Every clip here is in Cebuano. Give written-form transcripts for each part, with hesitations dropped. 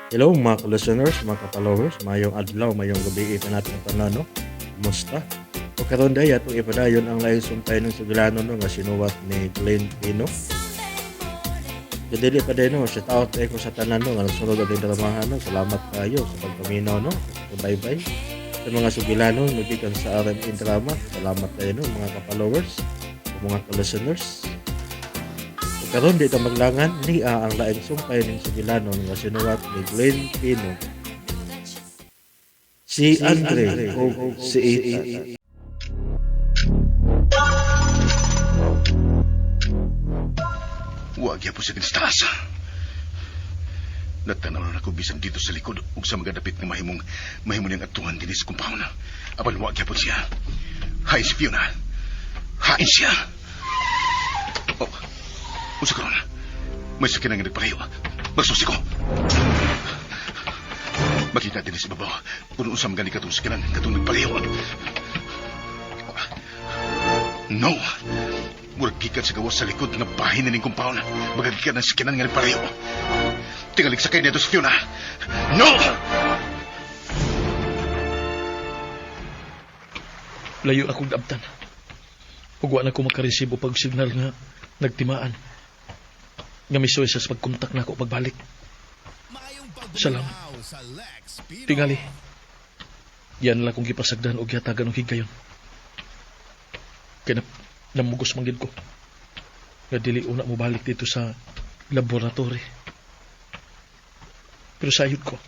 Hello mga ka-listeners, mga ka-followers, mayong adlaw, mayong gabi natin ang tanan, no? Kumusta? O karon day atong ipadayon ang laing sumpay ng sugilano, no, nga sinuwat ni Glenn Pino. Dili pa din, no, shout out ko sa tanan, no, nga nagsunod ating dramahan, no. Salamat kayo sa pagpaminaw, no. Bye-bye. Sa mga sugilano, nagikan sa RMN Drama, salamat kayo, no, mga ka-followers, o mga ka-listeners. Karon di ta maglangan niya ang laing sumpay ning sugilano nga sinuwat ni Glenn Pino. Si Andre o si Ethan. Wa gyapon siya dinhi sa taas. Natanaw na nako bisan dito sa likod ug sa mga dapit nga mahimong mahimo niyang atuhan dinhi sa compound. Apan wa gyapon siya. Hain si Fiona. Hain siya. Oh, unsa karon? May sakyan nga nagpalayo. Magsusi ko. Makita dinhi sa babaw kung unsa man gani katong sakyanan katong nagpalayo. No! Murag gikan sa gawas sa likod nga bahin na ning compound. Magagikan ang sakyanan nga nagpalayo. Tingalig sakay niya si Fiona. No! Layo akong daabtan. Ug wa na ko makaresibo pag signal nga nagtimaan. Nga misuway sa pagkontak nako pagbalik. Salamat. Tingali. Yan lang kong gipasagdan og gihatagan og higayon. Kaya namugos man gid ko. Nga dili una mo balik dito sa laboratory. Pero sayod ko.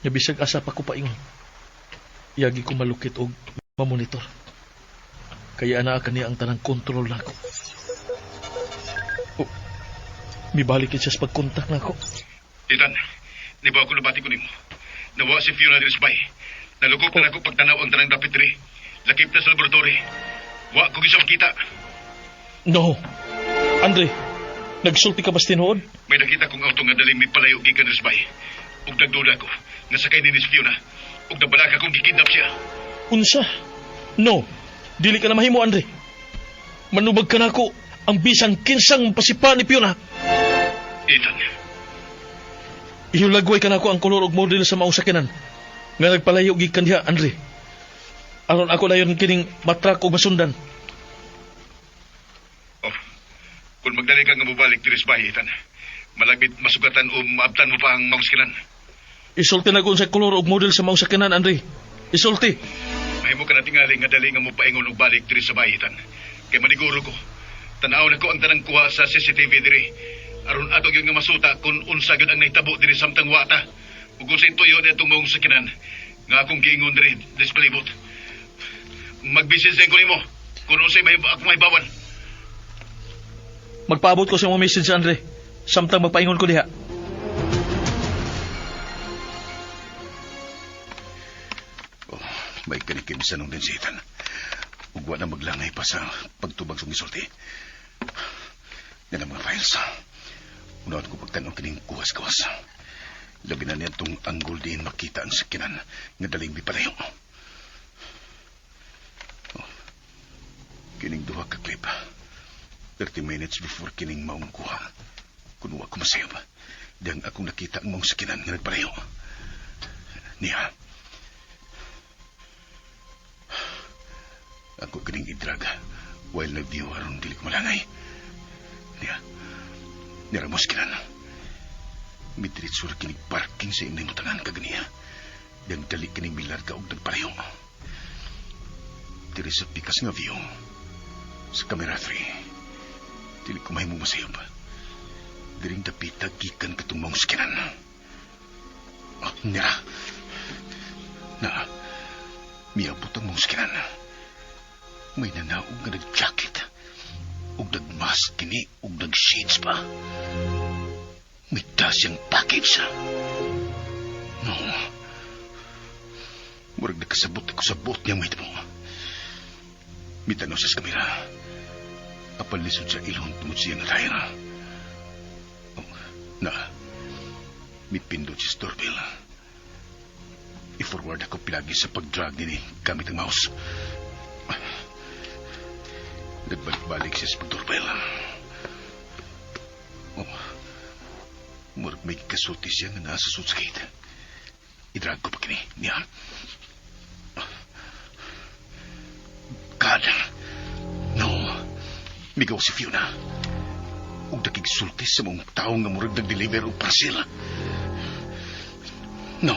Nga bisag asa pa ko paingon. Yagi ko malukit og mamonitor. Kaya anaa kaniya ang tanang kontrol nako. Oh, mibalik siya sa pagkontak nako. Ethan, di ba ako nabati ko nimo? Nawa si Fiona diri sa bay. Nalugop na nako pagtanaw ang tanang dapit diri. Lakip na sa laboratory. Wa ko gyud makita. No. Andre, nagsulti ka ba sa tinuod? May nakita kong auto nga daling mipalayo gikan diri sa bay. Ug nagduda ko nga sakay ni si Fiona. Ug nabalaka kong gikidnap siya. Unsa? No. Dili ka na mahimo, Andre. Manubag ka nako ang bisan kinsang pasipa ni Fiona. Ethan, Ihulagway ka nako ang kolor og model sa maong sakinan. Nga nagpalayo gikan diha, Andre. Aron ako dayon kining matrak og masundan. Oh, kung magdali ka nga mobalik diri sa bay, Ethan. Malagmit masugatan o maabtan mo pa ang maong sakinan. Isulti na ko sa kolor og model sa maong sakinan, Andre. Isulti. Mahimo ka na tingali nga dali nga mopaingon og balik diri sa bay, Ethan. Kay maniguro ko. Tan-aw na ko ang tanang kuha sa CCTV diri. Aron ato gyud nga masuta kung unsa gyud ang nahitabo diri samtang wata. Ug unsay tuyo niadtong maong sakinan nga akong giingon diri diri sa palibot. Magbisis din ko nimo kung unsay may akong mahibawan. Magpaabot ko sa mga message, Andre. Samtang magpaingon ko diha. Oh, may kanikim sa nung din si Ethan. Ug wa na maglangay pa sa pagtubag sa gisulti. Yan ang mga files. Unahon ko pagtan-aw kining kuwas-kuwas. Labi na niya itong anggol diin makita ang sakinan nga daling mipalayo. Oh, kining duha ka clip. 30 minutes before kining maong kuha. Kung wa ko masayop, diyang akong nakita ang maong sakinan nga nagpalayo. Niya. Ako kining idrag while nag-view aron dili ko malangay. Niya. Niramos kinan. Midiritsur kinig parking sa inay mutangan kaganiya. Diyang dali kining milarga og nagpalayo. Diri sa pikas nga view. Sa camera 3. Dili ko mahimo masayop. Diring dapita gikan katong maong sakinan. Oh, nira. Na, miabot ang maong sakinan. May nanaog nga nag-jacket. Ug nag-mask kini, ug nag-shades pa. May das siyang package. No. Murag nakasabot ako sa buot niyang mahitabo. Mitanaw sa kamera. Apan lisod sa ilon tungod siya nga tayra. Oh, na, mipindot si doorbell. I-forward ako pilagi sa pag-drag nini gamit ang mouse. Nagbalik-balik siya sa pag-doorbell. Oh, murag May kasulti siya nga nasa sud sa gate. I-drag ko pa kini niya. God. No. Migaw si Fiona. Ug nakigsulti sa mga tao nga murag nag-deliver og parcel. No.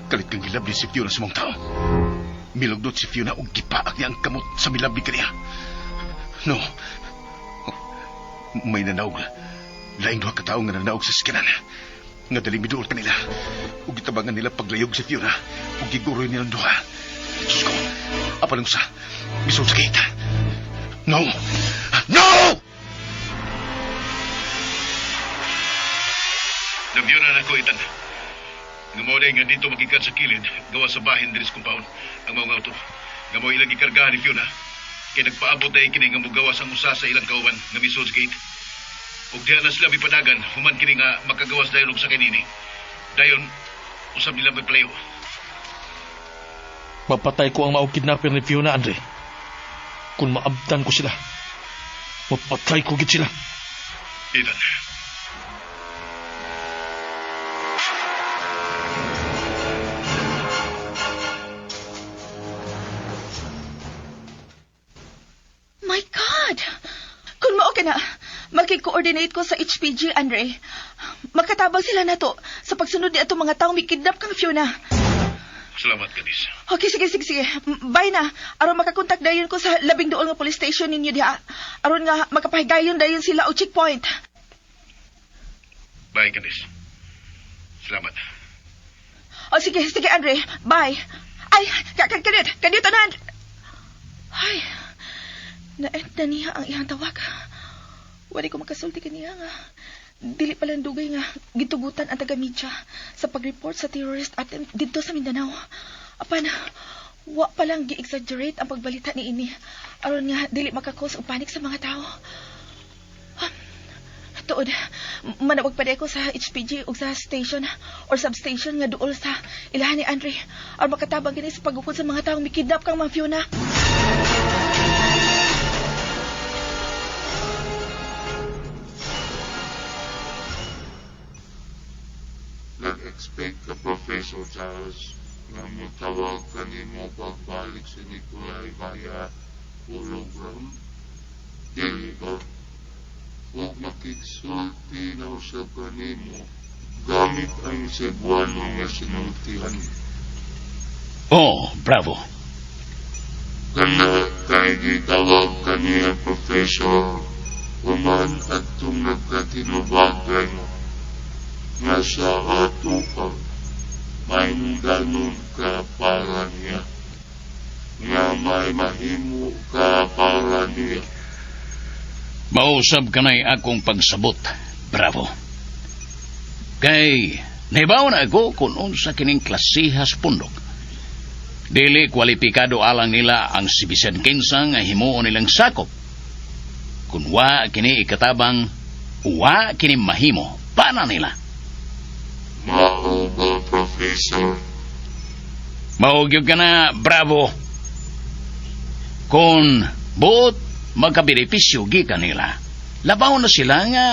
Kalit kang gilabli si Fiona sa mga tao. Milugdot si Fiona ug gipaak niya ang kamot sa milabli kaniya. No. May nanaog. Laing duha ka tawo nga nanaog sa skinan. Nga dali miduol kanila. Ug gitabangan nila paglayog si Fiona. Ug giguroy nilang duha. Diyos ko. Apan ang usa. Misol sa gate. No! No! Nabiyona na ko, Ethan. Nga mao nga dito magikan sa kilid, gawa sa bahin diris compound, ang mga auto. Nga mao ilang gikargahan ni Fiona. Kay nagpaabot na kini nga mugawas ang usa sa ilang kauban nga misol sa gate. Ug diha na sila mipadagan, human kini nga makagawas dayon og sakay nini. Dayon, usab nila may playo. Mapatay ko ang maong kidnapper ni Fiona, Andre. Kung maabtan ko sila, mapatay ko gid sila. Ethan. My God! Kung mao ka na, makig-coordinate ko sa HPG, Andre. Makatabang sila na to sa pagsunod ni atong mga taong mikidnap kang Fiona. Salamat, Kadis. Okay, sige, sige, sige. Bye na. Aron makakontak dayon ko sa labing duol nga police station ninyo diha. Aron nga makapahigayon dayon sila og checkpoint. Bye, Kadis. Salamat. O sige, sige, Andre. Bye. Ay, kadit, kadit na. Ay, na-end na niya ang iyang tawag. Wala ko makasulti kaniya nga. Dili pala dugay nga gitugutan ang taga-media sa pag-report sa terrorist attempt dito sa Mindanao. Apan, wa pa lang gi-exaggerate ang pagbalita ni ini. Aron nga dili makakos og panik sa mga tao. Tuod, manawag pa ko sa HPG ug sa station or substation nga duol sa ilahan ni Andre aron makatabang kini sa pagukod sa mga taong mikidnap kang Ma'am Fiona. Nag-expect ka, Professor Charles, nga mutawag kanimo pagbalik si Nikolai via hologram? Dili ba? Huwag makigsulti na usab kanimo gamit ang Cebuano nga sinultihan. Oh, bravo. Kana kay gitawag kaniya, Professor, human adtong nagkatinubagan nga sa ato pa may ganon ka para niya, nga may mahimo ka para niya. Mausab kanay akong pagsabot. Bravo. Kay nahibaw na ako kung unsa kining klasihas pundok. Dili kwalipikado alang nila ang si bisan kinsa nga himuon nilang sakop. Kung wa kini ikatabang, wa kini mahimo para nila. Mao ba, Professor? Mao gyud ka na, bravo. Kung buot magkabenepisyo gikan nila, labaw na sila nga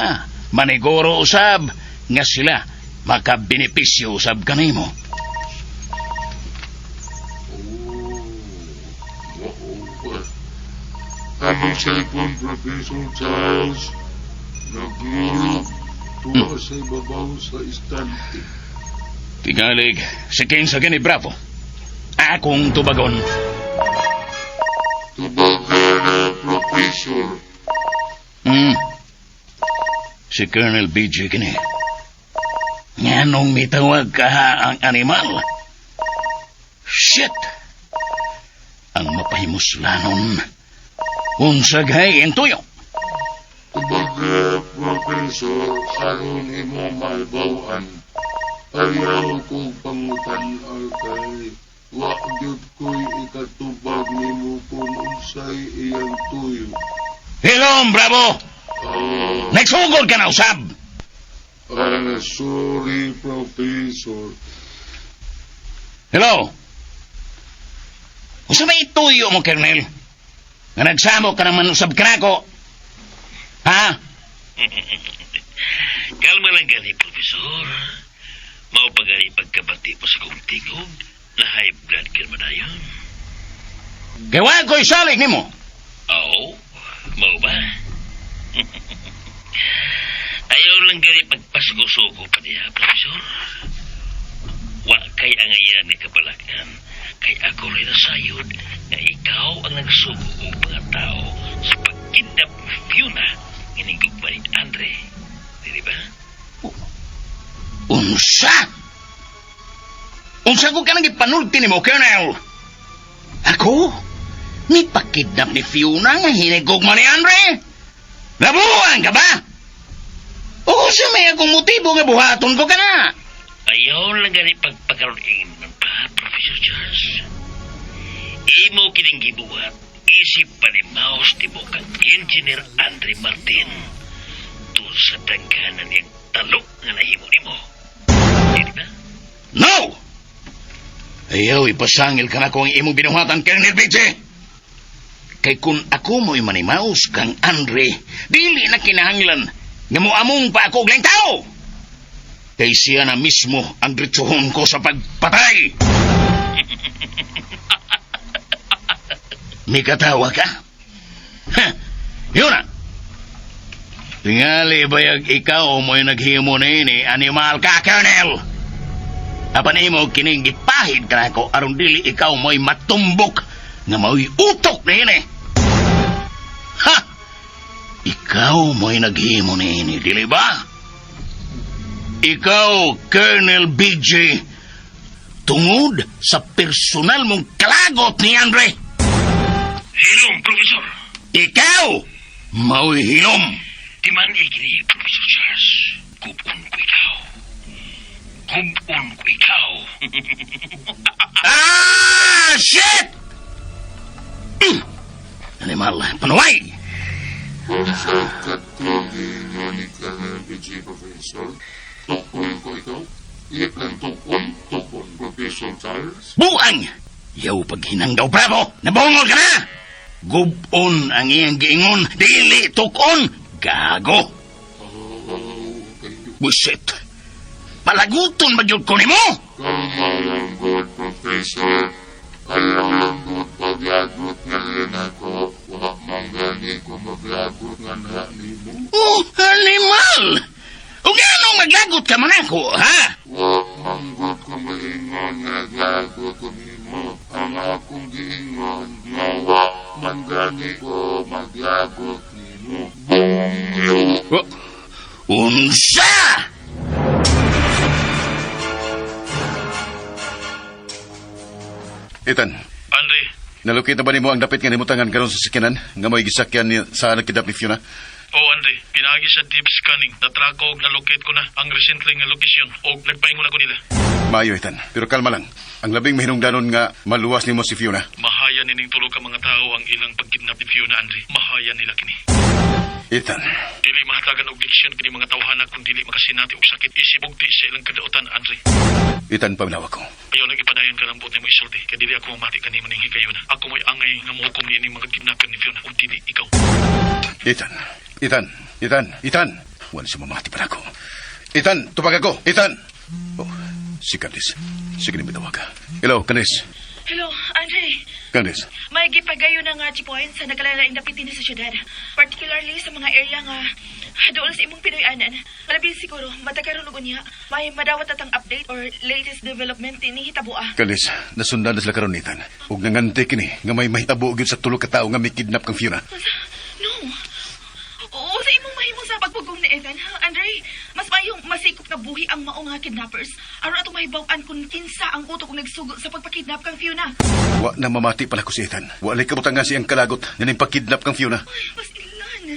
maniguro usab nga sila makabenepisyo usab kanimo. Oh, mao ba? Anong cellphone, Professor Charles? Nagmurok tuwa sa ibabaw sa istante. Tingalig, si kinsa gani, bravo. Akong tubagon. Tubagana, Professor. Si Colonel BJ kini. Nganong mitawag ka ang animal? Shit! Ang mapahimuslanon. Unsa gay ang tuyo? Tubaga, Professor, aron imo maibaw-an. Ayaw kong pangutan-a kay wa gyud ko'y ikatubag nimo kung unsay iyang tuyo. Hilom, bravo! Ah, Nagsugod ka na, usab! Sorry, Professor. Hello? Unsa may ituyo mo, Colonel? Nga nagsamo ka naman usab kanako. Ha? Kalma lang gani, Profesor. Mao pa gani pagkabati mo sa kong tingog na high blood ka naman dayon. Kay wa ko'y salig nimo. Oo, mao ba? Ayaw lang gani pagpasuko-suko pa niya, Profesor. Wa kay angayan ni kabalakan, kay ako rin nasayod nga ikaw ang nagsugo og mga tao sa pagkidnap ni Fiona ining gugma ni Andre. Dili ba? Unsa? Unsa ko ka nang ipanulti nimo, Colonel? Ako? Ni pakidnap ni Fiona nga hinigugma ni Andre? Nabuang ka ba? O sa may akong motibo nga buhaton ko ka na? Ayaw lang gani pagpakaroon pa, Professor Charles. Imo kining gibuhat, isip pa ni Mouse ni mo kang Engineer Andre Martin. Doon sa daghanan niyang talo nga nahimo nimo. Di ba? No! Ayaw, ipasangil ka na ko ang imong binuhatan, Colonel BJ. Kay kung ako mo'y manimaus kang Andre, dili na kinahanglan nga moamong pa ako og laing tao. Kay siya na mismo ang diretsuhon ko sa pagpatay. Mikatawa ka? Ha, yun na. Tingali bayag ikaw mo'y naghimo na ini, animal ka, Colonel. Apan imo kining gipahid ka nako aron dili ikaw mo'y matumbok nga mao'y utok na ini. Ha! Ikaw mo'y naghimo na ini, dili ba? Ikaw, Colonel BJ, tungod sa personal mong kalagot ni Andre. Hilom, Profesor. Ikaw, mao'y hilom. Di man ikini, Professor Charles. Gubon ko ikaw. Gubon ko ikaw. Ah, shit! Animal, panuway! Unsa katong giingon ni Colonel BJ, Professor? Tukon ko ikaw? Ikan tukon, tukon, Professor Charles? Buang! Yaw paghinanggaw, bravo! Nabungol ka na! Gubon ang iyang giingon, dili tukon! Gago! Oh, kayo. Buset! Palaguton ba gyud ko nimo? Kalma lang god, Professor. Ayaw lang god paglagot nga rin ako. Wa man gani ko maglagot nga na nimo. Oh, animal! O ganong maglagot ka man ako, ha? Wa man god ko maingon nga gagot ko nimo. Ang akong giingon nga wa man gani ko maglagot nimo. Bongyo! Oh, unsa! Ethan, Andre, nalukit na ba nimo ang dapit nga nimutangan karon sa sakyanan nga may gisakyan ni sa nagkidnap ni Fiona? oh Andre, pinaagi sa deep scanning, natrako og nalocate ko na ang recently nga lokasyon og nagpaingon ako nila. Maayo, Ethan. Pero kalma lang. Ang labing mahinungdanon nga maluwas nimo si Fiona. Mahaya nining tulo ka mga tao ang ilang pagkidnap ni Fiona, Andre. Mahaya nila kini. Ethan, Dili mahatagan og leksyon kini mga tawhana kung dili makasinati og sakit isip og ti sa ilang kadautan, Andre. Ethan, paminawa ko. Ayaw nang ipadayon ka ng buot mo isulti, kay dili ako mamati kanimo ning higayona. Ako mo'y angay nga mohukom niining mga kidnapper ni Fiona ug dili ikaw. Ethan, Ethan, Ethan, Ethan. Wala siya mamati pa ako. Ethan, tupag ako. Ethan! Oh, si Candice. Sige ni mitawag. Hello, Candice. Hello, Andre. Candice. May gipagayo na nga checkpoint sa nakalalaing dapitin sa syudad. Particularly sa mga area nga dool sa imong Pinoy-anan. Malabi siguro, matakaroon og unya, may madawat atang update or latest development ini hitaboa. Candice, nasundan na sila karon Ethan. Ug nangante kini nga may mahitabo gyud sa tulo ka tawo nga mikidnap kang Fiona. Unsa? No. Oo, sa imong mahimo sa pagpugong ni Ethan, ha, Andre, mas mayong masikop na buhi ang maong nga kidnappers. Aron atong mahibaw-an kung kinsa ang utok og nagsugo sa pagpakidnap kang Fiona. Wa na mamati pala ko si Ethan. Wa lay kabutangan siyang kalagot nga ning pakidnap kang Fiona. Ay, mas ilan.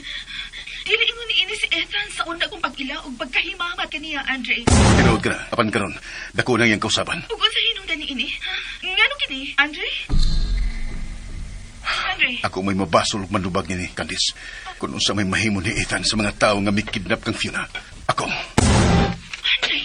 Dili ingon ni ini si Ethan sa una kong pag-ila og pagkahimamat kaniya, Andre. Tinuod ka na, apan karon, dako nang iyang kausaban. Ug unsa hinungdan ni ini? Ha? Ngano kini, Andre? Andre, Ako may mabasol ug manlubag ni Candice. Kung unsa may mahimo ni Ethan sa mga tawo nga mikidnap kang Fiona. Ako. Andre.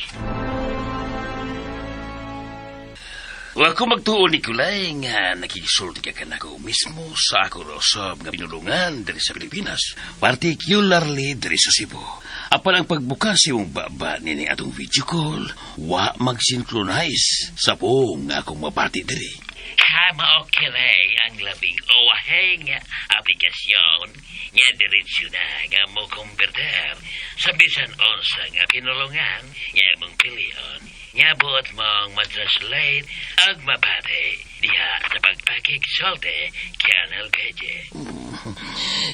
Wa ko magtuo, Nicolay, nga nakikisulti ka kanako mismo sa ako rosab nga pinulungan diri sa Pilipinas, particularly diri sa Cebu. Apan ang pagbukas imong baba nini atong video call, wa mag-synchronize sa buong nga akong mapati diri. Kamao kini ang labing owahe nga aplikasyon nga diretsyo na nga mo konverter sa bisan unsa nga pinulungan nga imong pilion nga buot mong matranslate ug mabati diha sa pagpakigsulti, Colonel PJ.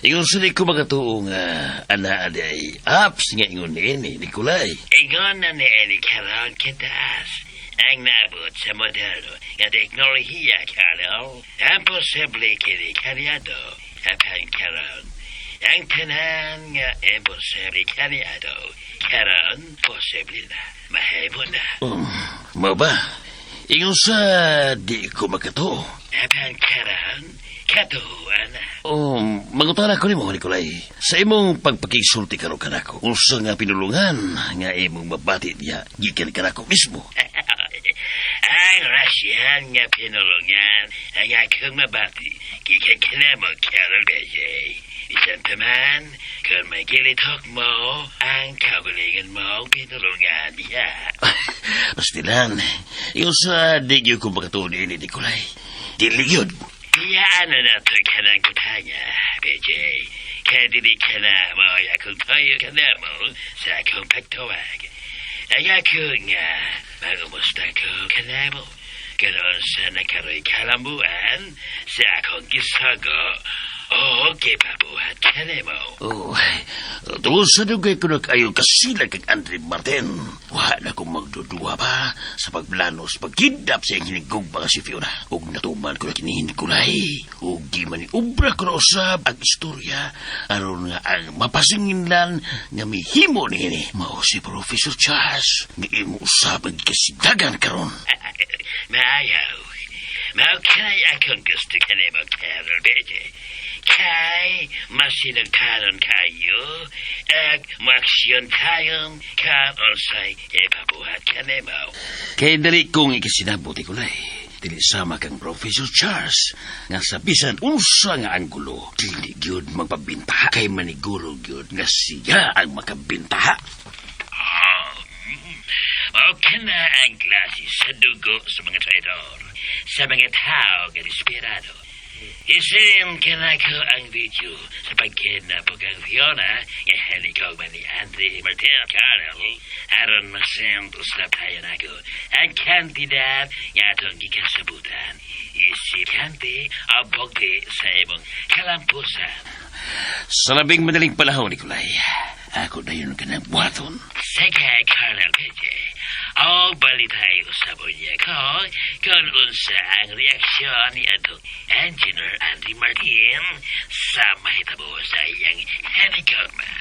Ingon sa di ko makatuo nga ana ay apps nga ingon niini, Nicolay. Ingon na niini karon kitaas ang naabot sa moderno nga teknolohiya, Colonel. Imposible kini kaniadto. Apan karon, ang tanan nga imposible kaniadto, karon posible na. Mahimo na. Mao ba? Ingon sa di ko makatuo. Apan karon, katuoan na. Oh, mangutana ko nimo, Nicolay. Sa imong pagpakisulti karon kanako, unsa nga pinulungan nga imong mabati diha gikan kanako mismo? Ang Russian nga pinulungan ang akong mabati gikan kanamo, Colonel BJ. Bisan pa man, kung may gilitok mo ang kaugalingon mong pinulungan diha. Pastilan, ingon sa di gyud ko makatuo niini, Nicolay. Dili gyud. Iyaan na nato kanang kutanya, BJ. Kaya dili ka na mo akong tayo ka na mo sa akong pagtawag. Ang ako nga, mangumusta ko kanamo. Ganon sa nakaroy kalambuan sa akong gisago o gipabuhat kanimo. Oh, tungod sa dugay ko nag-ayo kasila kang Andre Martin. Wa na kong magduduha pa sa pagplano sa pagkidnap sa iyang hinigugma nga si Fiona. Ug natuman ko na kini, Nicolay. Ug di man ubra ko na usab ang istorya aron nga ang mapasinginlan nga mihimo niini mao si Professor Charles nga imo usab ang kasidagan karon. Maayo. Mao kay akong gusto kanimo, Carol BJ. Kay masinagtanon kayo ag moaksyon tayon kan unsay ipabuhat kanimo. Kay dali kong ikasinabot, Nicolay. Dili sama kang Professor Charles nga sa bisan unsa nga anggulo dili gyud magpabintaha kay maniguro gyud nga siya ang makabintaha. Okay na ang klase sa dugo sa mga traidor, sa mga tao nga desperado. Isend kanako ang video sa pagkidnap kang Fiona nga hinigugma ni Andre Martin, Colonel, aron masend usab tayo nako ang kantidad nga atong gikasabutan. Isip kanti o bugti sa imong kalampusan. Sa labing madaling panahon, Nicolay, ako na yun ka ng buhaton. Sige, Colonel PJ. O balitay usab niya ko kung unsa ang reaksyon ni atong Engineer Andy Martin sa mahitabo sa iyang hinigugma.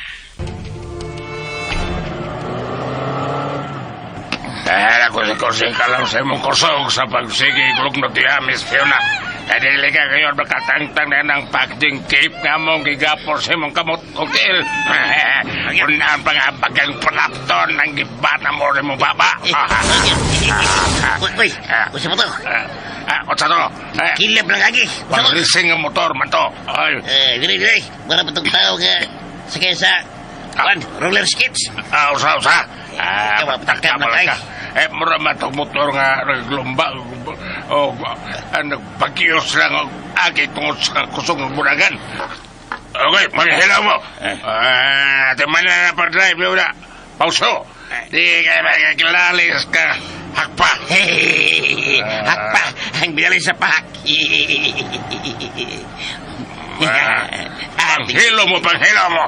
Dahil ako si Kursing ka lang sa imong kusog sa pagsige kulog na diha, Miss Fiona. Kaya dili ka ngayon makatangtang na ng packaging tape nga mong gigapor sa imong kamot o tiil. Unaan pa nga bagang panapton ang gibata mo sa imong baba. Uy, uy, unsa ba to? Unsa to? Kilab lang agi. Pang-racing ang motor man to. Ay. Eh, dili, dili. Wala pa tong tao nga sakay sa kuan, roller skates. Ah, usa, usa. Ah, Ikaw, pataka pataka man man ka. Eh, mura man tong motor nga naglumba o nagpagiyos lang og agi tungod sa kusog ng bunagan. Okay, maghila mo. Ah, di man na pa-drive yun na. Pauso. Di ka makikilalis ka. Hakpa. Hakpa. Ang binali sa pahak. Ah, panghilo mo, panghilo mo.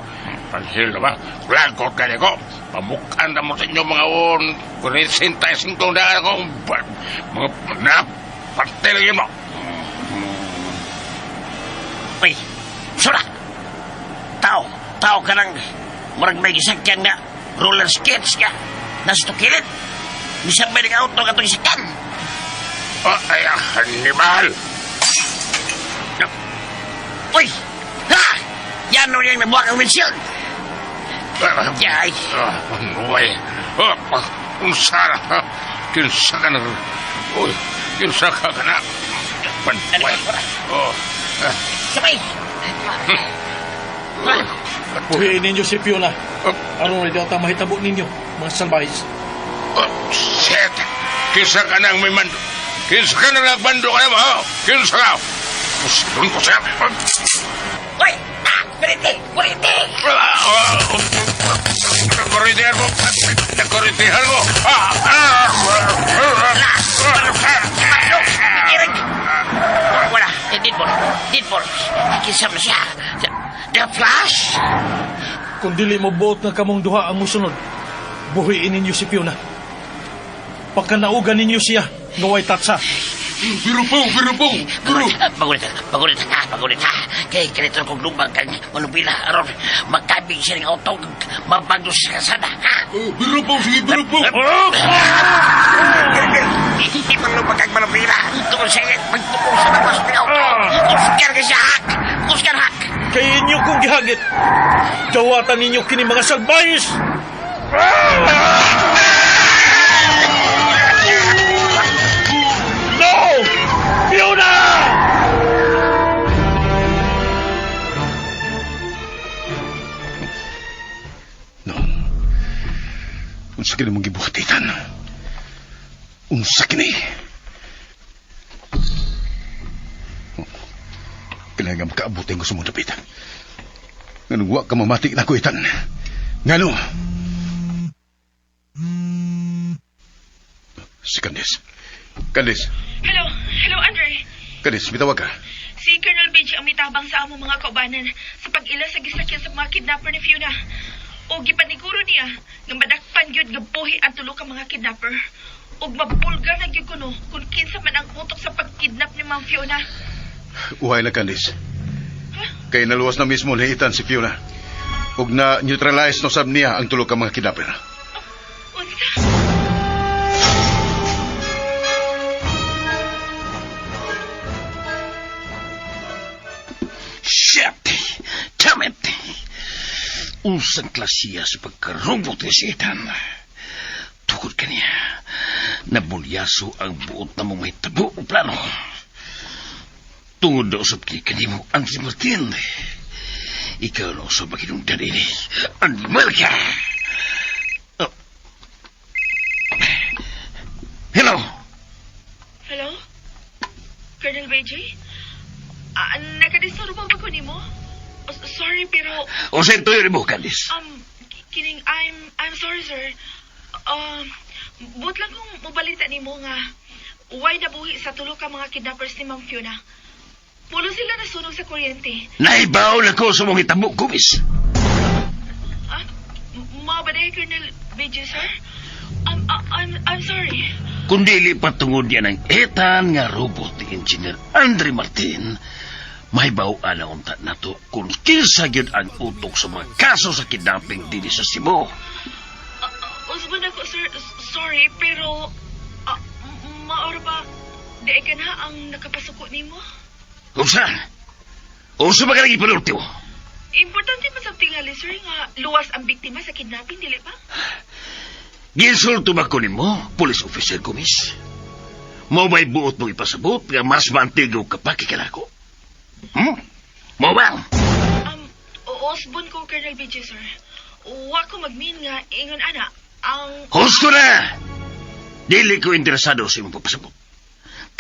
Panghilo ba? Lagot ka ko. Pamukan na mo sa inyo mga on. Kurisintay singkong na ako. Mga na, patil yun mo. Uy, sura. Tao, tao ka ng murag may gisakyan nga roller skates nga. Nasa tukilid. Bisan may auto nga itong isakyan. Oh, ay, animal. Uy! Ha! Yan o yung nabuwak ang windshield. Yay! Uy! Oh, unsa na? Kinsa ka na? Uy! Kinsa ka ka na? Panway. Oh. Sabay! Buhiin ninyo si Fiona. Oh. Aron na daw mahitabo ninyo, mga salbayes. Oh, shit! Kinsa ka nang may mando? Kinsa ka nang nagbando ka na mo? Kinsa ka? Pusilon ko siya. Uy! Ah! Kuriti! Kuriti! Nakuritihan mo! Nakuritihan mo! Ah! Ah! Irig! Wala! Deadball! Deadball! Kinsa man siya? The Flash? Kung dili mo buot nga kamong duha ang musunod, buhiin ninyo si Fiona. Pagkanaugan ninyo siya, nga way tatsa. Biro po! Biro po! Biro! Pagulit, pagulit, ha, pagulit, ha. Kay kanito kong lubang kang manubila, aron magkabig siya ng auto, mabagdo sa kasada, ha? Biro po! Sige, biro po! Hindi man lubang kang manubila, tungkol sa iya, pagtukong sa labas ng auto. Kusgar ka siya, hak! Kusgar, hak! Kay inyo kong gihagit, gawatan ninyo kini mga salbayes! No! Fiona! No. Unsa kini mong gibuhat, Ethan? Unsa kini? Oh, kailangan makaabutin ko sa mong dapit. Nganong wa ka mamati na ko, Ethan? Ngano? Si Candice. Candice. Hello, hello Andre. Candice, bitawag ka. Si Colonel Benji ang mitabang sa among mga kaubanan sa pag-ila sa gisakyan sa mga kidnapper ni Fiona. O gipaniguro niya nga madakpan gyud nga buhi ang tulo ka mga kidnapper. Ug mabulgar na gyud kuno kung kinsa man ang utok sa pagkidnap ni Ma'am Fiona. Uhay na, Candice. Kay naluwas na mismo ni Ethan si Fiona. Ug na neutralize no sab niya ang tulo ka mga kidnapper. Unsa? Shit! Damn it! Unsang klasiya sa pagkarobot ni si Ethan. Tukod ka niya. Nabulyaso ang buot na mong mahitabo o plano. Tungod na usap kay kanimo, Andre Martin. Ikaw na usap ang hinungdan ini. Animal ka! Oh. Hello? Hello? Colonel Benji? Ah, nakadisturbo ba ko nimo? Oh, sorry pero O sa tuyo mo, Candice? Kining I'm sorry, sir. Buot lang kong mobalita nimo nga way nabuhi sa tulo ka mga kidnappers ni Ma'am Fiona. Pulo sila nasunog sa kuryente. Naibaw na ko sa mong hitabo, Gomez. Ah, mao ba diay, Colonel BJ, sir? I'm sorry. Kung dili patungod niya ng Ethan nga robot ni Engineer Andre Martin, mahibaw-an na unta nato kung kinsa gyud ang utok sa mga kaso sa kidnapping dinhi sa Cebu. Usbon ako, sir. Sorry, pero maor ba di ka na ang nakapasuko nimo? Unsa? Unsa ba ka nang ipanulti mo? Importante man sa tingali, sir, nga luwas ang biktima sa kidnapping, dili ba? Giinsulto ba ko nimo, Police Officer Gomez? Mao ba'y buot mong ipasabot nga mas mantigo ka pa kay kanako? Mao ba? Usbon ko, Colonel BJ, sir. Wa ko mag-mean nga ingon ana ang Husto na! Dili ko interesado sa imong pagpasabot.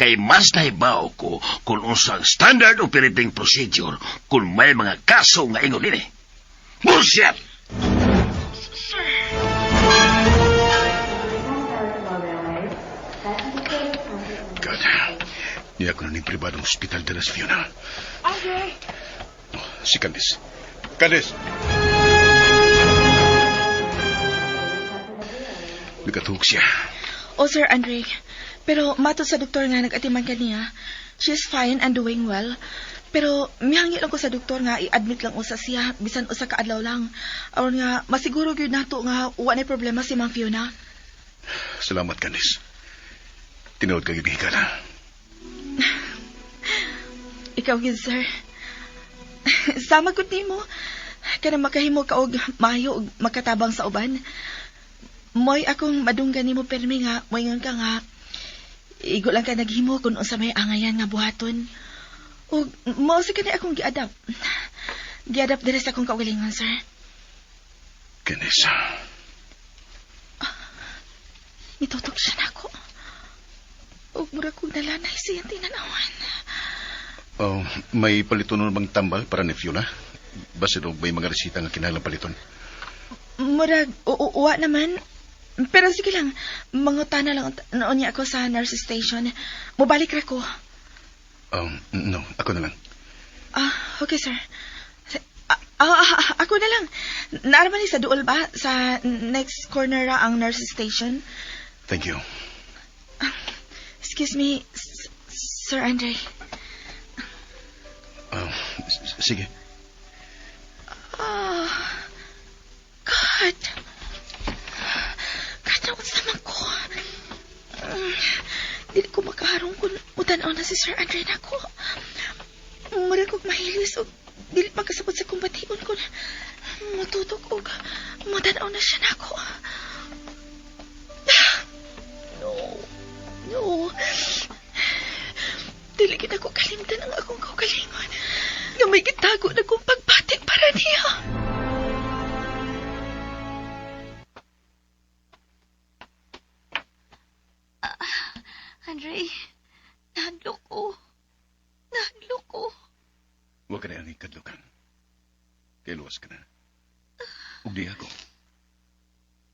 Kay mas nahibaw ko kung unsa ang standard operating procedure kung may mga kaso nga ingon nini. Bullshit! Sir. God, niya ko na ning pribadong ospital de las Fiona. Andre! Oh, si Candice. Candice! Nagatuog siya. Oh, Sir Andre. Pero matod sa doktor nga nag-atiman kaniya, she's fine and doing well. Pero mihangyo lang ko sa doktor nga i-admit lang usa siya bisan usa ka adlaw lang. Aron nga masiguro gyud nato nga wa nay problema si Ma'am Fiona. Salamat, Candice. Tinuod ka gyud higala. Ikaw gyud, sir. Sama gud nimo. Kanang makahimo ka og maayo og makatabang sa uban. Moy akong madunggan nimo permi nga moingon ka nga Igo lang kay naghimo kung unsa may angayan nga buhaton. Ug mao sa kani akong giadapt. Giadapt diri sa akong kaugalingon, sir. Kenesa. Mitutok siya nako. Ug mura kong nalanay siyang tinanawan. Oh, may paliton bang tambal para ni Fiona? Basin og may mga resita nga kinahanglan paliton. Murag, uwa naman. Pero sige lang, mangutana lang noon niya ako sa nurse station. Mubalik ra ko. No, ako na lang. Ah, okay, sir. Ako na lang. Naaraman ni sa duol ba? Sa next corner ra ang nurse station. Thank you. Excuse me, Sir Andre. Sige. Ah, God. God, naunsa man ko. Dili ko makaharong kung mutanaw na si Sir Andre nako. Mura kog mahilis og dili makasabot sa kong bation kung mututok og mutanaw na siya nako. No. No. Dili gid ako kalimtan ang akong kaugalingon. Nga may gitago na kong pagbati para niya. Andre, nahadlok ko. Nahadlok ko. Huwag ka na ang ikadlukan. Kay luwas ka na. Ug di ako.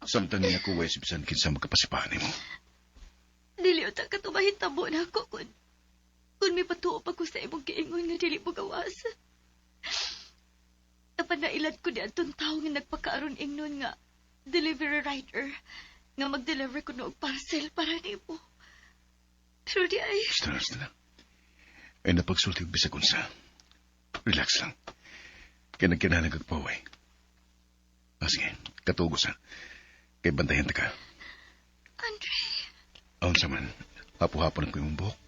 Samtang niya ako way bisan kinsa magkapasipahan nimo. Dili unta ka tumahitabo na ako kung may patuo pa ko sa imong giingon nga dili mo gawas. Apan nailad ko di atong tawo nga nagpakaaron ingnon nga delivery rider nga mag-deliver ko og parcel para nimo. Pero di ay. Basta na, basta na. Ay napagsulti og bisag unsa. Relax lang. Kaya nagkinahanglan kag paway. Ah, sige, katugo sa. Kay bantayan ta ka. Andre. Aon sa man, hapo-hapon ang imong buhok.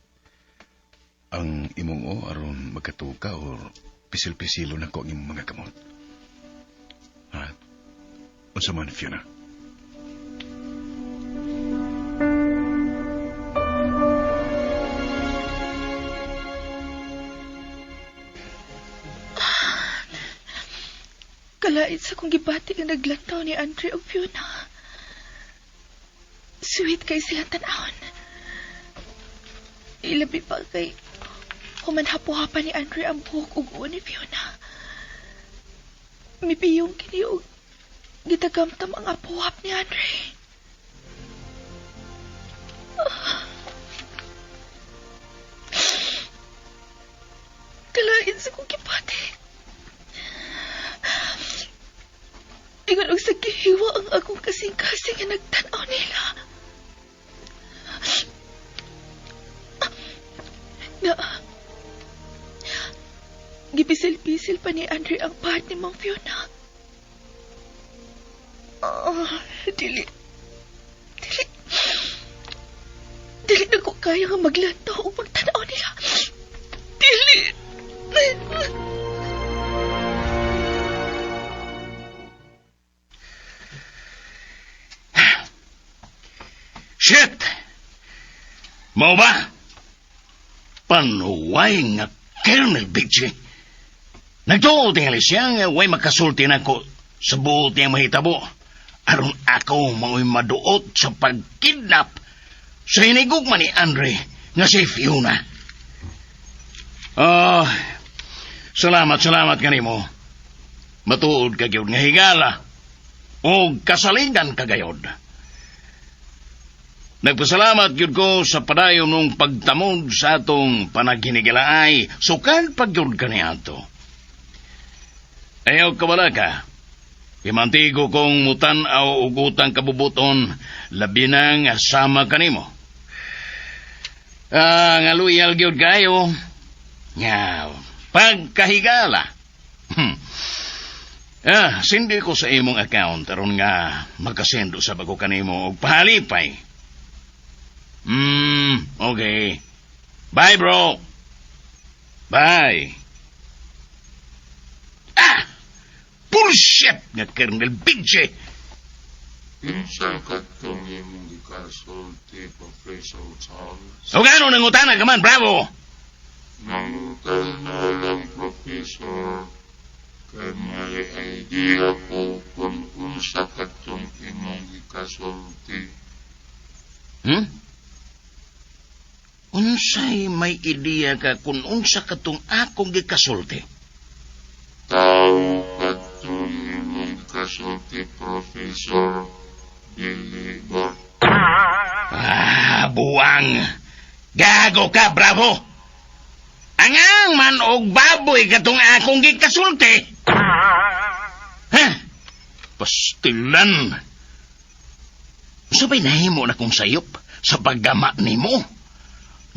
Ang imong o aron magkatuog ka or pisil-pisilo na ko ang imong mga kamot. Ha? Unsa man, Fiona? Kalait sa kong gibati nga naglantaw ni Andre og Fiona. Sweet kay silang tan-awon. Ilabi pa kay humanhapo-hapa ni Andre ang buhok ug uo ni Fiona. Mipiyong kini og gitagamtam ang apuhap ni Andre. Ah. Kalain sa kong gibati. Ingon og sa gihiwa ang akong kasing-kasing nga nagtan-aw nila. Na, gipisil-pisil pa ni Andre ang part ni Mang Fiona. Oh, dili. Dili. Dili na ko kaya nga maglantaw o magtanaw nila. Dili. Shit! Mao ba? Panuway nga Colonel Biggie. Nagtuo tingali siya nga way makasulti nako sa buot niya mahitabo. Aron ako mao'y maduot sa pagkidnap sa hinigugma ni Andre nga si Fiona. Oh, salamat, salamat kanimo. Matuod ka gyud nga higala o kasaligan ka gayod. Nagpasalamat gyud ko sa padayon nung pagtamod sa atong panaghinigilaay, sukan pag gyud kaniadto. Ayaw kabala ka. Imantigo kong mutan-aw og utang kabubuton, labi na nga sama kanimo. Ah, nga loyal gyud kayo. Nga pagkahigala. Ah, sindi ko sa imong account aron nga makasendo sa bago kanimo og pahalipay. Okay. Bye, bro. Bye. Ah! Bullshit nga Colonel Big J. Kinsa katong imong gikasulti, Professor Charles? O gano nangutana ka man, Bravo? Nangutana lang, Professor. Kay may idea ko kung unsa katong imong gikasulti. Unsay may ideya ka kung unsa katong akong gikasulti? Tao katong imong gikasulti, Professor. Dili ba? Ah, buwang. Gago ka, Bravo. Angang man og baboy katong akong gikasulti. Ha? Pastilan. Sabay nahimo na kong sayop sa paggama nimo.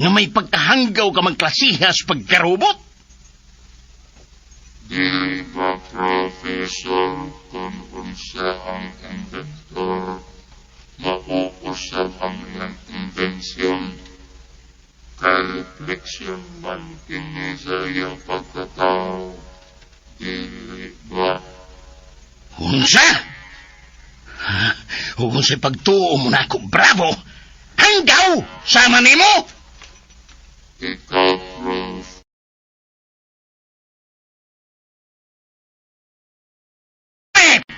Nga may pagkahanggaw ka magklasihas pagkarobot. Dili ba, Professor, kung unsa ang inventor, mauusab ang iyang inbensyon? Kay refleksyon man kini sa iyang pagkatao. Dili ba? Unsa? Ha? Ug unsay pagtuo mo na ako, Bravo? Hanggaw! Sama nimo! Ikaw, Prof. Pep!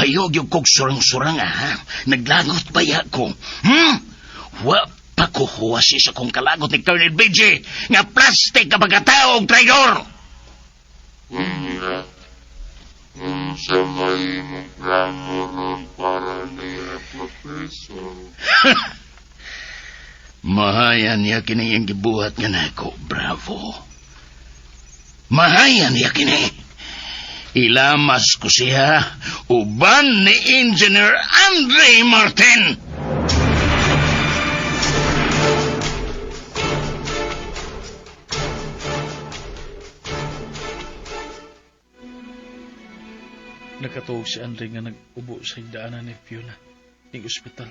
Ayaw yung kog surang-surang, ah. Naglagot ba ya ko? Wa pa ko huwasi sa kong kalagot ni Colonel BJ nga plastic ka pagkatao og traidor! Unya, unsa may imong plano ron para niya, Professor? Mahaya niya kini ang gibuhat nga nako, Bravo. Mahaya niya kini. Ilamas ko siya uban ni Engineer Andre Martin. Nakatuog si Andre nga nag-ubo sa higdaanan ni Fiona ning ospital.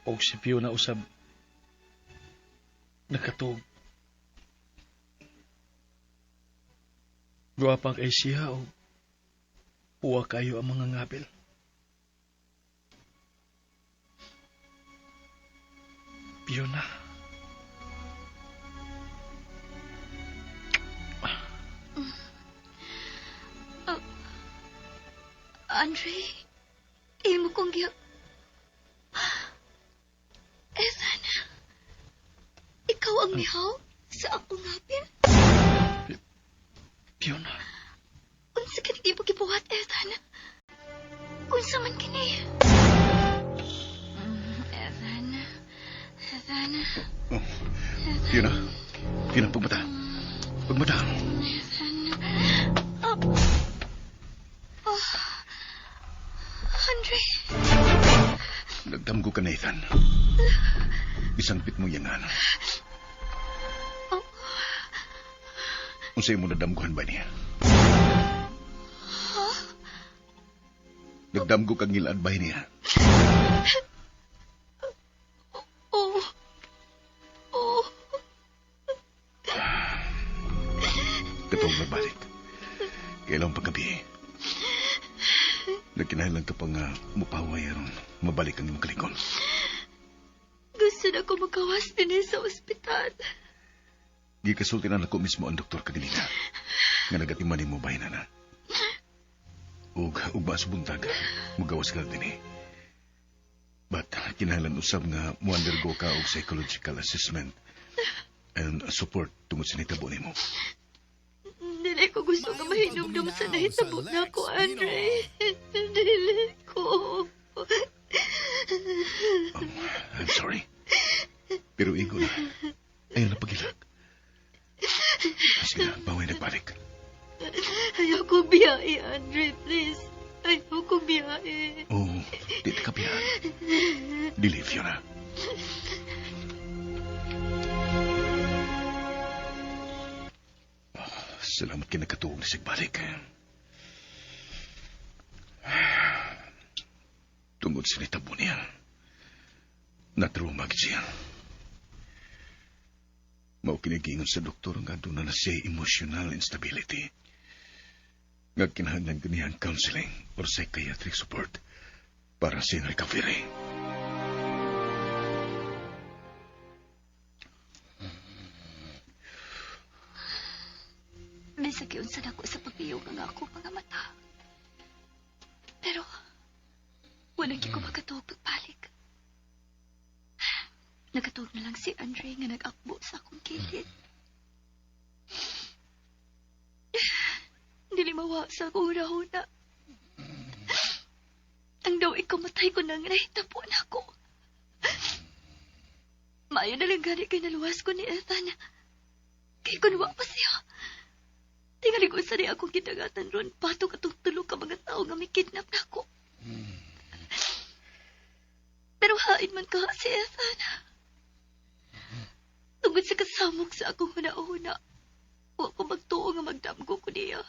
Og si Fiona usab nakatuog. Guwapa kay siya og puwa kayo ang mga ngabil. Fiona. Andre, imo kong giyak. Ethan, ikaw ang nihaw sa akong ngapin? Fiona. Unsa kini imo gibuhat, Ethan? Unsa man kini? Ethan, Ethan. Oh, Fiona. Fiona, pagmata. Pagmata. Ethan. Oh. Oh. Andre. Nagdamgo ka, Nathan. Isangpit mo yangan. Oh. Unsay mo nadamgohan ba niya? Huh? Nagdamgo kag ngilad ba niya? Oh. Oh. Katong nagbalik. Kailang paggabi. Nagkinahanglan ka pa nga mupaway aron mabalik ang imong kalikon. Gusto na ko magawas din sa ospital. Gikasulti na nako mismo ang doktor kaganina. Nga nagatiman nimo bahin na. Ug ugma sa buntag, mugawas ka dinhi. But kinahanglan usab nga mo-undergo ka og psychological assessment and support tungod sa nitabo nimo. Dili ko gusto nga mahinumdum sa nahitabo nako, Andre. Dili ko. Oh, I'm sorry. Pero igo na. Ayaw na pagilak. Sige na, baway nagbalik. Ayaw ko biyahe, Andre, please. Ayaw ko biyahe. Oh, di ka biyahe. Dili, Fiona. Oh, salamat kay nakatuog na sigbalik. Tungod sa nitabo niya, natrauma gid siya. Mao kini giingon sa doktor nga duna na siya emotional instability. Nga kinahanglan ko niya ang counseling or psychiatric support para sa iyang recovery. Bisag giunsa nako sa pagpiyong ang akong mga mata. Pero, wala gyud ko makatuog pagbalik. Nakatuog na lang si Andre nga nag-akbo sa akong kilid. Dili mawa sa akong rahuna. Ang daw ikamatay ko nang nahitabo na ako. Maayo na lang gani kay naluwas ko ni Ethan. Kay kunwa pa siya. Tingali ko sa niya akong gidagatan ron. Patok atong tulo ka mga tao nga may kidnap na ako. Pero hain man ka si Ethan. Tungod sa kasamok sa akong huna-huna, wa ko magtuo nga magdamgo ko niya.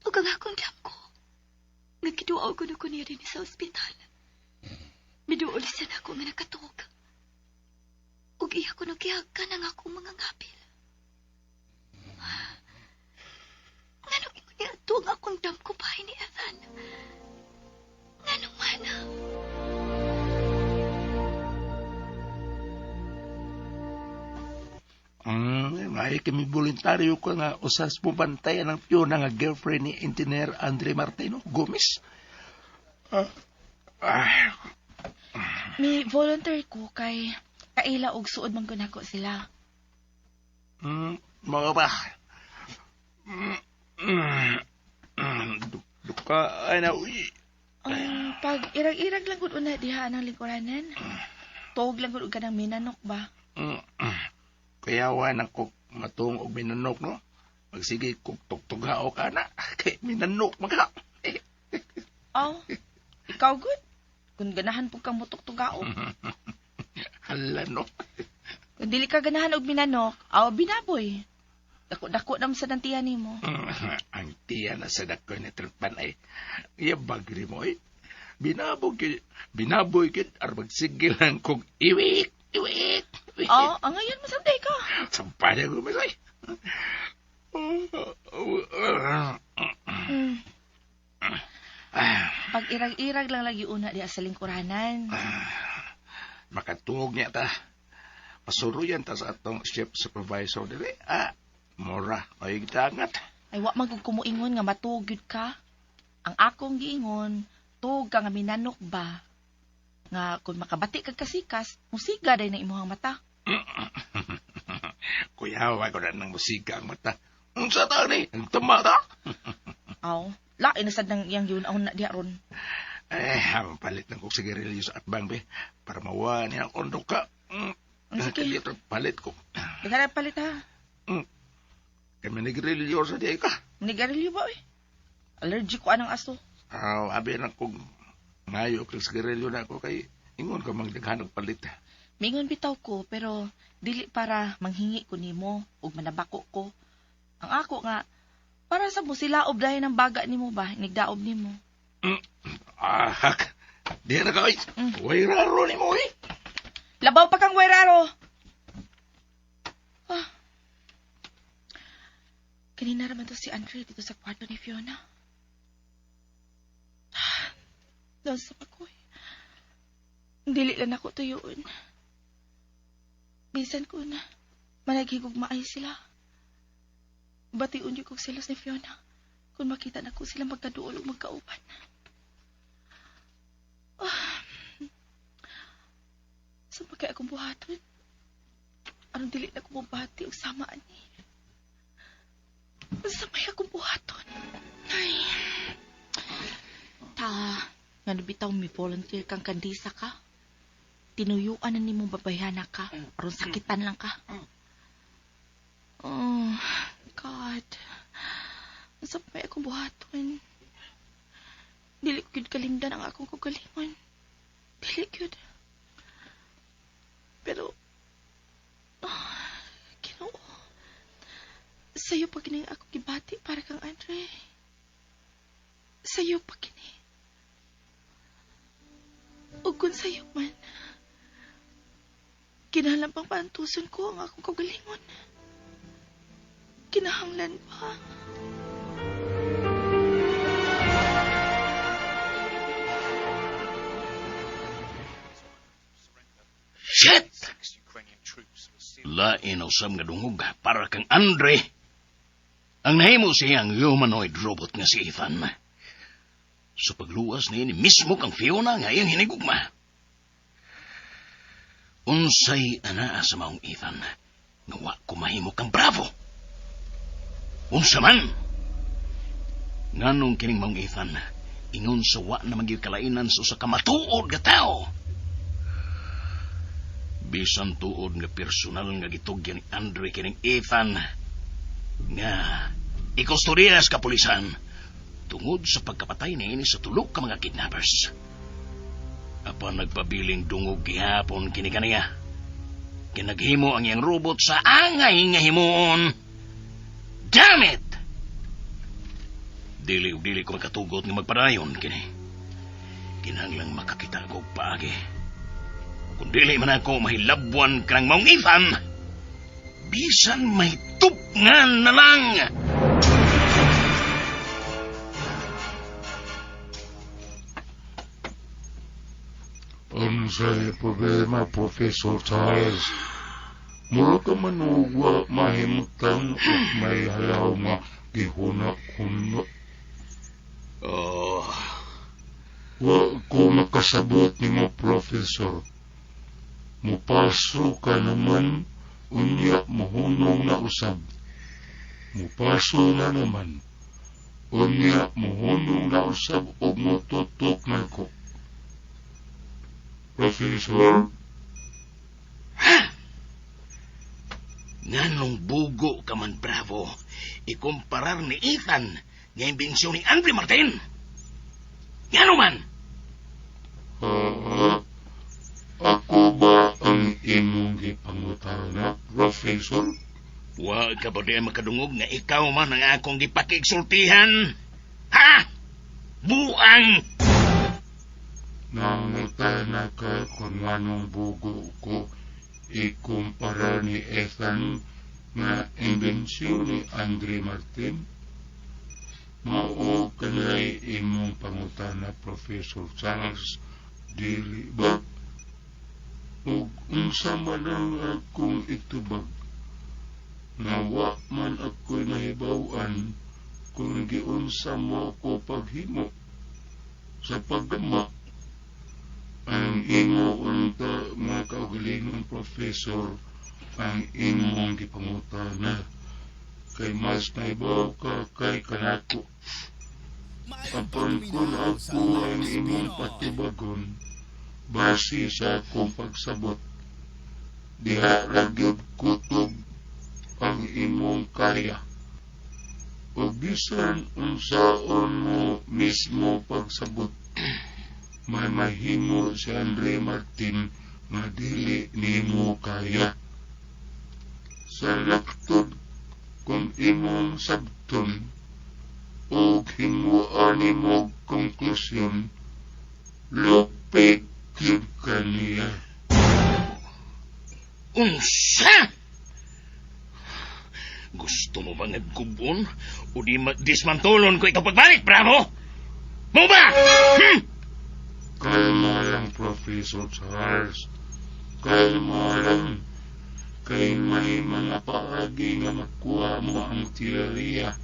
Ug ang akong damgo, nga kiduaw ko na ko niya din sa ospital. Miduol siya na ako nga nakatuog. Ug iya ko nagihagkan ang akong mga ngapil. Nganong ingon niya ato ang akong damgo pa ni Ethan? Nganong man? May kami voluntaryo ko nga usas mo bantayan ang Fiona nga girlfriend ni Engineer Andre Martino Gomez. May volunteer ko kay kaila og suod man gud nako sila. Mga ba? Duka ay na uy. Pag irag-irag lang gud una diha ang lingkuranan. Tuog lang gud og kanang minanok ba? Kaya wa na ko matung og minanok no. Magsige kog tugtugao ka na kay minanok man ka. Oh, ikaw gud. Kung ganahan pud kang mutuktugao. Hala no. Kung dili ka ganahan og minanok, aw binaboy. Dako-dako naman sa dantiyan nimo. Ang tiya na sa dako ni Tripan ay iyabag rin mo eh. Binaboy gyud ar magsigil lang kog iwik, iwik, iwik. Oh, ang ngayon masamday ka. Sampay na ko masay. Pag irag-irag lang lagi una diha sa lingkuranan. Makatuog niya ta. Pasuruyan ta sa atong shift supervisor dili. Mura, ay gitangat. Ay, wa man kung kumuingon nga matuog gyud ka. Ang akong giingon, tuog ka nga minanok ba? Nga kung makabati kag kasikas, musiga day na imuhang mata. Kuya, wa ko na ng musika ang mata. Unsa ta ni? Ang tama ta? Aw, lain na sad nang iyang yun na diha ron. Eh, palit lang kog sigarilyo sa atbang be para mawa niya ang kondo ka. Sige. Palit ko. Daghan palit ha. Kay manigrilyo sa diay ka. Manigarilyo ba oy? Allergic ko anang aso. Aw, abi na kog ngayo kag sigarilyo na ako kay ingon ka magdaghan og palit. Mingon bitaw ko pero dili para manghingi ko nimo ug manabako ko. Ang ako nga para sa mo sila dahil ng baga nimo ba, nigdaob nimo. Ahak. Di na ka oy. Way raro nimo oy. Labaw pa kang way raro. Ah. Kanina raman to si Andre dito sa kwarto ni Fiona. Doon sa pakoy. Dili lang ako tuyuon. Bisan ko na managhigugmaay sila. Bation yun kong selos ni Fiona kung makita na ko sila magkaduol o magkauban. Sa pa kaya akong buhaton? Anong dili na akong mabati o samaan ni? Sa may akong buhaton? Ay. Ta, nga bitaw mi volunteer kang kandisa ka. Tinuyuan na nimo babayhana ka. Aron sakitan lang ka. Oh, God. Sa may akong buhaton. Dili ko gyud kalimdan ang akong kagalingon. Dili gyud. Pero, Ginoo, sa'yo pa kini ako gibati para kang Andre. Sa'yo pa kini. O kung sa'yo man, kinahanglan pang paantuson ko ang akong kagalingon. Kinahanglan pa. Shit! Lain usab nga dungog para kang Andre. Ang nahimo siyang humanoid robot nga si Ethan. Sa pagluwas niya ni mismo kang Fiona nga iyang hinigugma. Unsay anaa sa maong Ethan nga wa ko mahimo kang Bravo. Unsa man? Nganong kining maong Ethan ingon sa wa na magyud kalainan sa usa ka matuod nga tao. Bisan tuod nga personal nga gitugyan ni Andre kining Ethan nga ikustodiya sa kapulisan tungod sa pagkapatay niini sa tulo ka mga kidnappers. Apan nagpabiling dungog gihapon kini kaniya. Kinaghimo ang iyang robot sa angay nga himuon. Damn it! Dili ug dili ko makatugot nga magpadayon kini. Kinahanglang makakita ko og paagi. Kung dili man ako mahilabwan kanang maong Ethan, bisan may tupngan na lang. Unsay problema, Professor Charles? Mura ka man og wa mahimutang ug may halaw nga gihuna-huna. Oh, Wa ko makasabot nimo, Professor. Mupaso ka naman, unya mohunong na usab. Mupaso na naman, unya mohunong na usab ug motutok na ko. Professor? Nganong bugo ka man, Bravo, ikumparar ni Ethan nga imbensyon ni Andre Martin. Ngano man? Ah, ako ba ang imong gipangutana, Professor? Wa ka ba di makadungog nga ikaw man ang akong gipakigsultihan? Ha? Buang! Nangutana ka kung anong bugo ko ikumpara ni Ethan nga imbensyon ni Andre Martin? Mao kanay imong pangutana, Professor Charles, dili ba? Ug unsa man ang akong itubag? Nga wa man ako'y nahibaw-an kung giunsa mo ako paghimo sa paggama. Ang imo unta nga kaugalingon, professor, ang imong gipangutana kay mas nahibaw ka kay kanako. Apan kung ako ang imong patubagon, base sa akong pagsabot, diha ra gyud kutob ang imong kaya. O bisan unsaon mo mismo pagsabot, may mahimo si Andre Martin nga dili nimo kaya. Sa laktod kung imong sabton ug himuan nimo konklusyon, lupit gyud kaniya. Unsa? Gusto mo ba nga gubon o di dismantulon ko ikaw pagbalik, Bravo? Mo ba? Kalma lang, Professor Charles. Kalma lang. Kay may mga paagi nga makuha mo ang teorya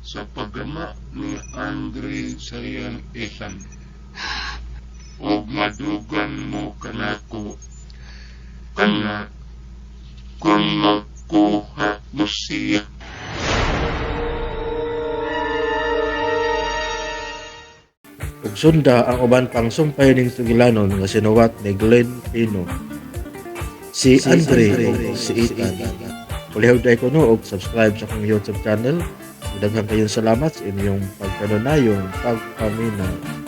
sa paggama ni Andre sa iyang Ethan. Og madugan mo kanako. Kana, kung makuha mo siya. Ug sunda ang uban pang sumpay ning sugilanon nga sinuwat ni Glenn Pino. Si Andre ug si Ethan. Palihog day kuno og subscribe sa akong YouTube channel. Daghang kayong salamat sa inyong pagkanunayong pagpaminaw.